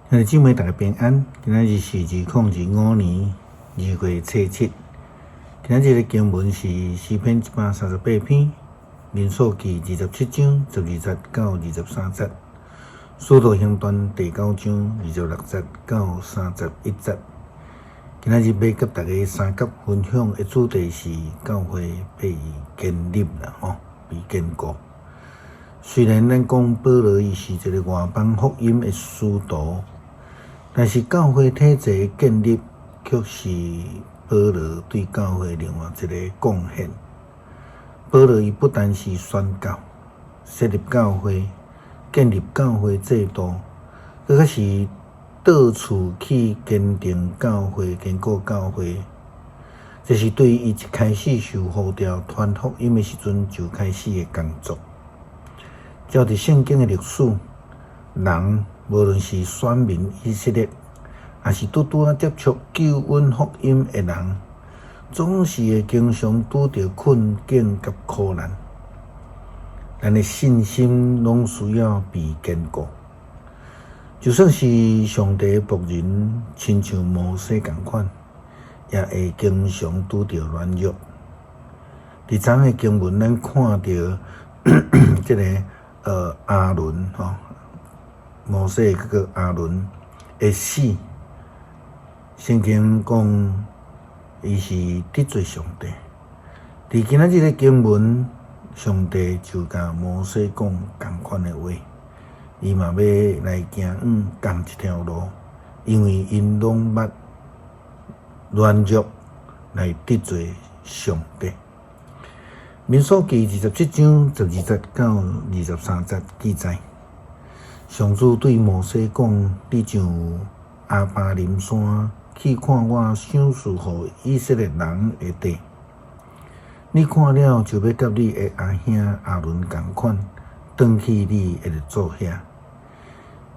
兄弟姊妹，大家平安。今仔日是2025年2月初7。今仔日的經文是詩篇138篇，民數記27章12節到23節，使徒行傳第九章26節到31節。今仔日欲佮大家相佮分享的主題是教會被建立啦，吼，被堅固。雖然咱講保羅伊是一个外邦福音的使徒，但是教會體制的建立，卻是保羅對教會另外一個貢獻。保羅伊不單是宣教、設立教會、建立教會制度，閣較是到處去堅定教會、堅固教會。這是對伊一開始受呼召傳福音的時陣就開始的工作。照佇聖經的歷史，人無論是選民以色列，抑是拄拄仔接觸救恩福音的人，總是會經常拄著困境佮苦難。咱的信心攏需要被堅固。就算是上帝的僕人，親像摩西仝款，也會經常拄著軟弱。佇昨的經文，咱看著這个亞倫吼，摩西的哥哥亞倫的死，聖經講伊是得罪上帝。佇今仔日的經文，上帝就共摩西講仝款的話，伊嘛欲來行往仝一條路，因為𪜶攏捌軟弱來得罪上帝。民數記27章12節到23節記載，上主對摩西講：你上亞巴琳山去看我賞賜予以色列人的地。你看了就欲佮你的阿兄亞倫仝款，轉去你的列祖遐。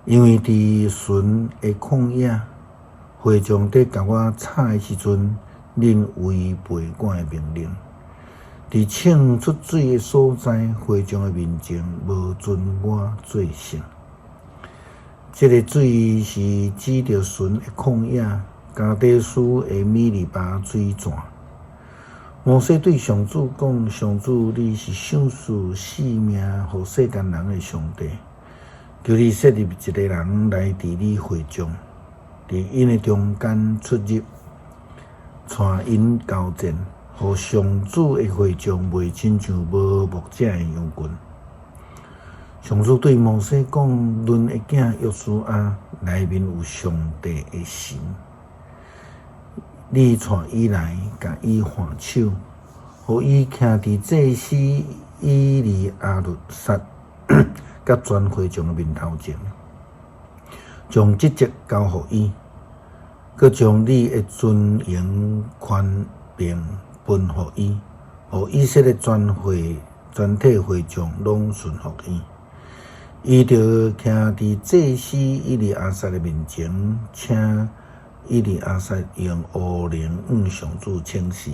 因為佇汛的曠野，會眾佇共我吵的時陣，恁違背我的命令。佇稱出水的所在，會眾的面前無尊我做聖。這个水是指著汛的曠野，迦低斯的米利巴水泉。摩西對上主講：上主，你是賞賜性命予世間人的上帝，求你設立一个人來治理會眾，佇𪜶的中間出入，帶𪜶交戰，予上主的會眾袂親像無牧者的羊群。上主對摩西講：嫩的囝約書亞內面有上帝的神，你帶伊來，共伊按手，予伊徛佇祭司以利亞撒佮全會眾的面頭前，將職責交予伊，閣將你的尊榮權柄分予伊，予以色列全會全體會眾攏順服伊。伊著徛佇祭司以利亞撒的面前，請以利亞撒用烏龍向上主請示。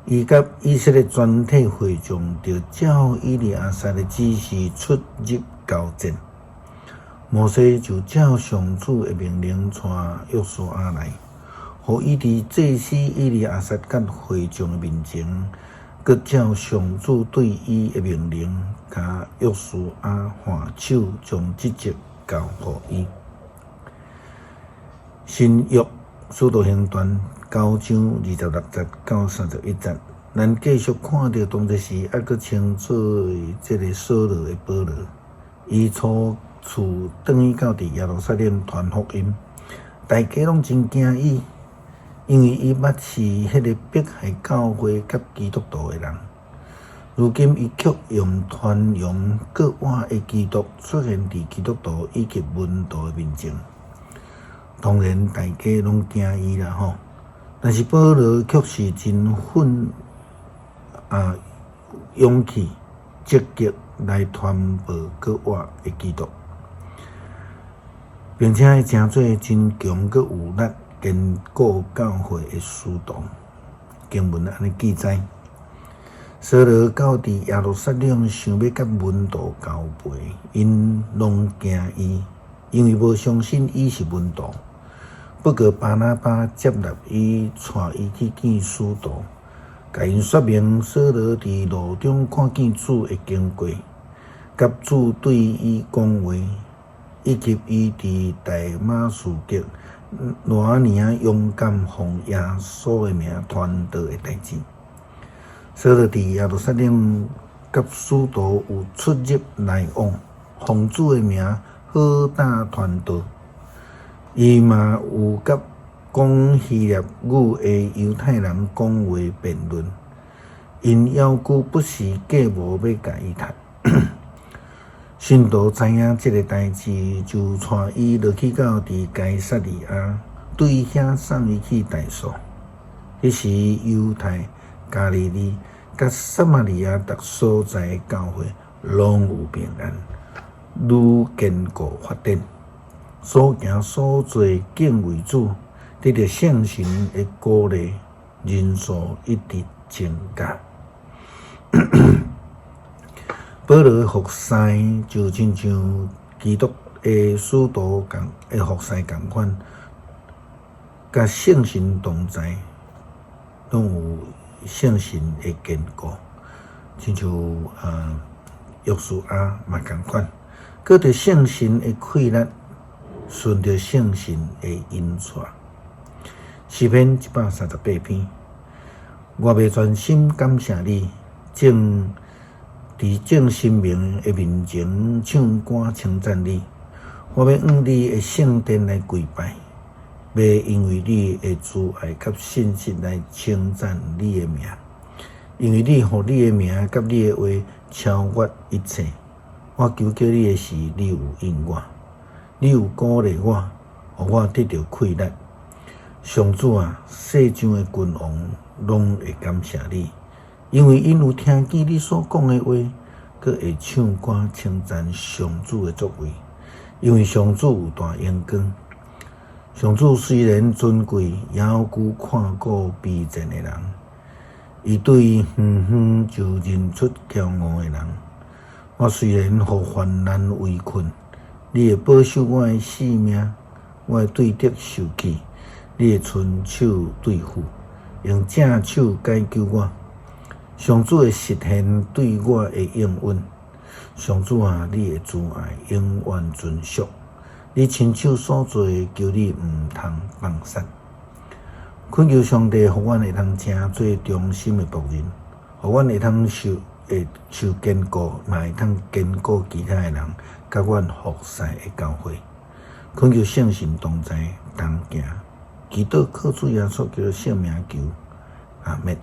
伊佮以色列全體會眾著照以利亞撒的指示出入交戰。摩西就照上主的命令，帶約書亞來，予伊佇祭司以利亞撒佮會眾的面前，閣照上主對伊的命令，共約書亞按手，將職責交予伊。新約使徒行傳九章26節到31節，咱繼續看著當陣時，猶閣稱做這个掃羅的保羅，伊初次轉去到佇耶路撒冷傳福音，大家攏真驚伊，因為伊捌是彼个迫害教會佮基督徒的人。如今伊卻用傳揚閣活的基督出現佇基督徒以及門徒的面前。當然大家攏驚伊啦吼，但是保羅卻是真奮啊勇氣積極來傳播閣活的基督，並且伊成做真強閣有力堅固教會的使徒。經文按呢記載，掃羅到佇耶路撒冷，想欲佮門徒交陪，𪜶攏驚伊，因為無相信伊是門徒。不過巴拿巴接納伊，帶伊去見使徒，共𪜶說明掃羅佇路中看見主的經過，佮主對伊講話，以及伊佇大馬士革偌爾仔勇敢奉耶穌的名傳道的代誌。掃羅佇耶路撒冷佮使徒有出入來往，奉主的名好膽傳道。伊嘛有佮講希臘語的猶太人講話辯論，𪜶猶閣不時計謀欲共伊殺。信徒知影這个代誌，就帶伊落去到佇該撒利亞，對遐送伊去大數。彼時猶太、加利利、佮撒瑪利亞逐所在的教會，攏有平安，愈堅固發展。所行所做敬畏主，得著聖神的鼓勵，人數一直增加。保羅的服侍就親像基督的使徒仝的服侍仝款，佮聖神同在，攏有聖神的堅固，親像約書亞嘛仝款，閣著聖神的氣力，順著聖神的引帶。詩篇138篇，我欲專心感謝你，正佇眾神明的面前唱歌稱讚你。我欲往你的聖殿來跪拜，欲因為你的慈愛佮信實來稱讚你的名，因為你予你的名佮你的話超越一切。我求叫你的時，你有應我，你有鼓勵我，予我得著氣力。上主啊，世上的君王攏會感謝你，因為𪜶有聽見你所講的話，閣會唱歌稱讚上主的作為，因為上主有大榮光。上主雖然尊貴，猶閣看顧卑賤的人，伊對遠遠就認出驕傲的人。我雖然予患難圍困，你會保守我的性命，我的對敵受氣，你會伸手對付，用正手解救我。上主會實現對我的應允。上主啊，你的慈愛永遠存續，你親手所做的，求你毋通放殺。懇求上帝，予阮會通成做忠心的僕人，予阮會通受會受堅固，嘛會通堅固其他的人，佮阮服侍的教會。懇求聖神同在同行，祈禱靠主耶穌基督聖名求，阿們。